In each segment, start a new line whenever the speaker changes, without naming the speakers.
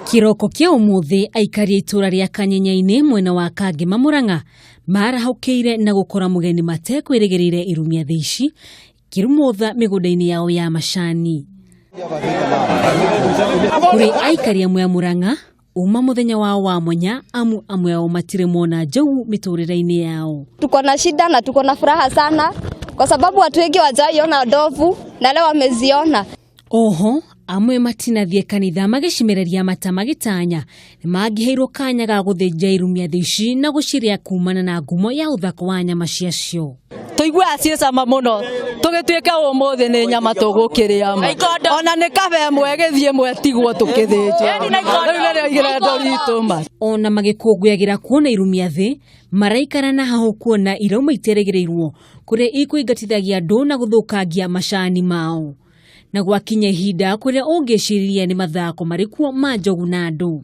Kĩroko kĩa ũmũthĩ aikari a itũra rĩa Kanyenya-inĩ mwena wa Kangema Murang'a marahũkĩire na gũkora mũgeni matekwĩrĩgĩrĩire irumia thĩ ici ikĩrumũtha mĩgũnda-inĩ yao ya macani. Kũrĩ aikari amwe a Murang'a uma mũthenya wao wa mwanya amu amwe ao matirĩ mona njogu mĩtũrĩre-inĩ yao.
Tuko na shida na tuko na furaha sana kwa sababu watu wengi hawajaiona ndovu na leo wameziona.
Oho amwe matinathiĩ kanitha magĩcimereria mata magĩtanya nĩmangĩheirwo kanya ga gũthĩnja irumia thĩ ici na gũcirĩa kumana na ngumo ya ũthaka wa nyama ciacio.
Tũiguaga ciĩ cama mũno tũgĩtuĩke ũmũthĩ nĩ nyama tũgũkĩrĩa ma ona nĩ kaba ĩmwe ĩgĩthiĩ ĩmwe ĩtigwo tũkĩthĩnja rĩu nĩrĩo igĩrendo ritũ ma.
Ona magĩkũngũyagĩra kuona irumia thĩ maraikara na hahũ kuona irauma iterĩgĩrĩirwo kũrĩa ikũingatithagia andũ na gũthũkangia macani mao. Na gwakinya ihinda kũrĩa ũngĩciria nĩ mathako marĩ kuo ma njogu na andũ.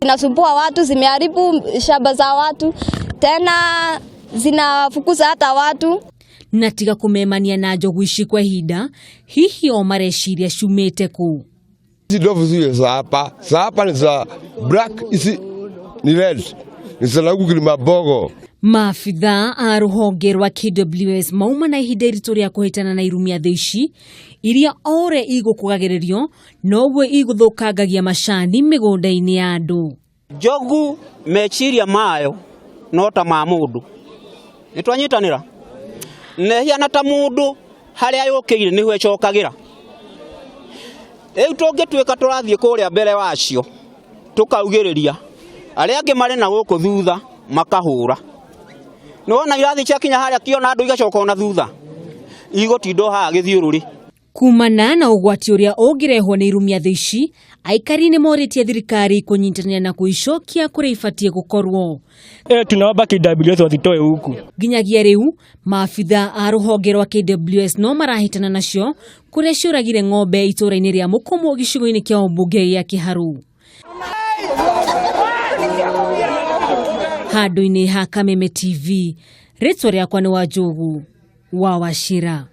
Zinasumbua watu, zimeharibu shamba za watu, tena zinafukuza hata watu.
Na tiga kũmemania na njogu ici kwa ihinda, hihi o mareciria ciumĩte kũ?
Hizi ndovu zile za hapa, za hapa ni za black, hizi ni red, ni za huku Kilimambogo.
Maabithaa a rũhonge rwa KWS mauma na ihinda iritũ rĩa kũhĩtana na irumia thĩ ici iria o ũrĩa igũkũgagĩrĩrio noguo igũthũkangagia macani mĩgũnda-inĩ ya andũ.
Njogu meciria mayo no ta ma mũndũ, nĩ twanyitanĩra na ĩhiana ta mũndũ harĩa yũkĩire nĩho ĩcokagĩra. Rĩu tũngĩtuĩka tũrathiĩ kũrĩa mbere wacio tũkaugĩrĩria arĩa angĩ marĩ na gũkũ thutha makahũra. Nĩ wona irathi ciakinya harĩa kĩona andũ igacoka ona thutha igũtinda haha gĩthiũrũrĩ.
Kumana na ũgwati ũrĩa ũngĩrehwo nĩ irumia thĩ ici, aikari nĩ morĩtie thirikari kũnyitanĩra na kũicokia kũrĩa ibatiĩ gũkorwo.
Tunaomba KWS wazitoe huku.
Nginyagia rĩu maabitha a rũhonge rwa KWS no marahĩtana nacio kũrĩa ciũragire ng'ombe itũũra-inĩ rĩa Mũkũmũ gĩcigo-inĩ kĩa ũmbunge gĩa Kĩharũ. Handũ-inĩ ha Kameme TV, rĩtwa rĩakwa nĩ Wanjũgu wa Wachira.